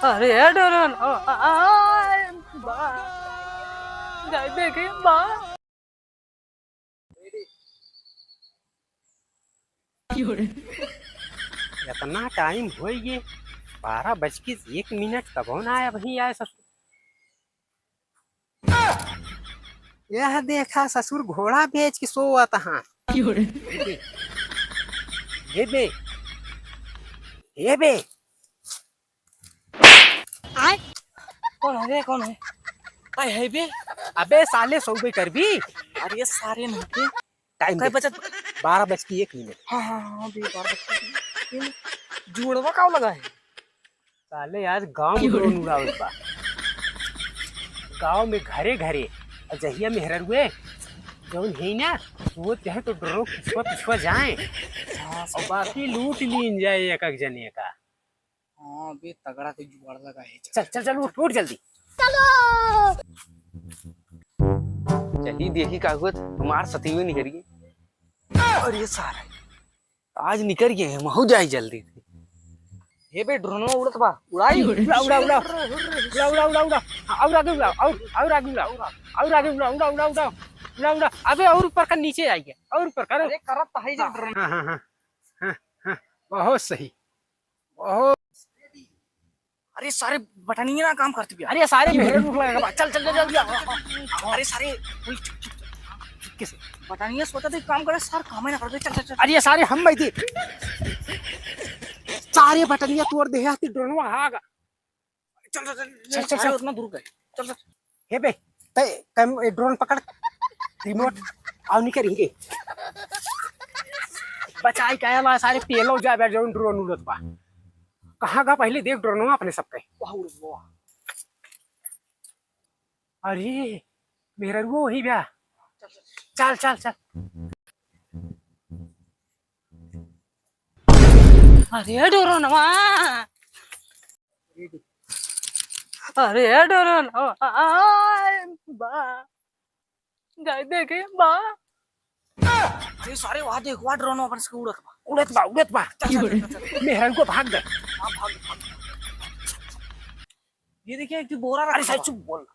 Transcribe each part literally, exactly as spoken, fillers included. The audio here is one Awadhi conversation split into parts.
अरे डरन, आ, आ, आ, बा। जाए देखे, बा। इतना टाइम होइ गए, बारह बज के एक मिनट, तबो ना आए, अबहीं आए ससुर। यह देखा ससुर घोड़ा बेच के सोवत हाँ। ए बे, ए बे। आय? कौन है बे, कौन है? आय है बे। अबे साले सोबे करबी। अरे सारे नहीं के। टाइम कै दे। बजत? बारह बज के एक मिनट। हाँ, हाँ, हाँ, बे, बारह बज के एक मिनट। जुड़वा का लगा है? साले आज गाँव में ड्रोन उड़ावत बा। गाँव में घरे घरे। और जहिया मेहररुए जौन है ना, वो चाहे तो ड्रोन पिछुआ पिछुआ जाए। हाँ, और बाकी लूट लीन जाए एक एक जने का। हाँ बे, तगड़ा के जुगाड़ लगा है। चल, चल, चल, उठ, उठ जल्दी। चलो। चली देखी का हुआ, हमार सतीवी निकल गई। अरे सारे, आज निकल गए हैं, महू जाई जल्दी से। हे बे, ड्रोनवा उड़त बा, उड़ाई। उड़ा, उड़ा, उड़ा। उड़ा, उड़ा, उड़ा, उड़ा। हाँ, और आगे उड़ा, और, और आगे उड़ा। और आगे उड़ा, उड़ा, उड़ा, उड़ा। उड़ा, उड़ा। अबे और ऊपर का नीचे आई है, और ऊपर का। अरे करत तो है जे हाँ। ड्रोन। हाँ, हाँ, हाँ। हाँ, हाँ। बहुत सही। बहुत। अरे सारे बटनिया ना काम करती भी। अरे सारे मेहरे रुक लगा बा। चल, चल, चल, जल्दी आ। अरे सारे, वही चुप, चुप, चुप, चुपके से। बटनिया सोचा तो काम करे, सार काम ही ना करते। चल, चल, चल। अरे सारे हम भाई दे। सारे बटनिया तोड़ दे, हाथी ड्रोनवा आगा। चल, चल, चल, चल, चल, सारे चल। उतना दूर गए। चल, चल। हे बे, तै कम, ए, ड्रोन पकड़, रिमोट, आउ निकर हिंगे। बचाई काहे ला सारे पेलो जाबे जौन ड्रोन उड़त बा। कहाँ गा पहले देख ड्रोनवा अपने सबके। वाह, उड़, वाह। अरे, मेहररुओ वही बा। चल, चल, चल। अरे ड्रोनवा। अरे ड्रोनवा। आय, बा। जाए देखे, बा। अरे सारे, वहाँ देख, वहाँ ड्रोनवा अपन से उड़त बा। उड़त बा, उड़त बा। चल, चल, चल, चल। मेहरन को भाग दे। हाँ, भाग, भाग। ये देखिए, एक ठो बोरा रखा अरे साहब, बा। चुप बोल।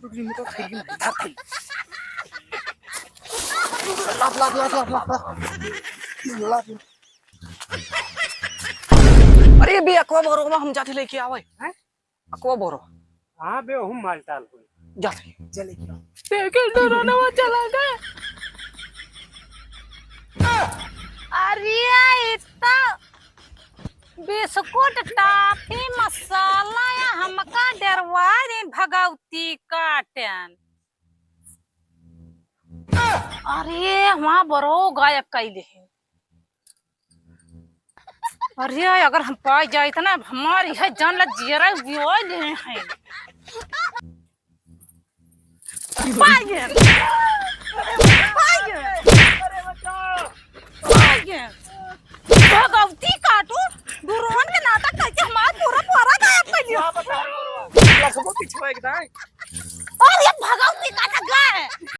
रुक, रुक, रुक, रुक, रुक। लाप, लाप, लाप। अरे बे, अकवा बोरो में हम जाते लेके आवे, हैं? अकवा बोरो। हाँ बे, हम मालटाल होई। जाते। चले क्या? देखे, ड्रोनवा चला गए। अरे, इतना बिस्कुट, टॉफी, मसाला या हमका डरवा दे भगवती काटन। अरे, वहाँ बरो गायब कैले है। अरे, अगर हम पाई जाइत ना, हमार यह जान ला जियरा बियोय ले हैं। पाई गए। पाई गए। पाई गए।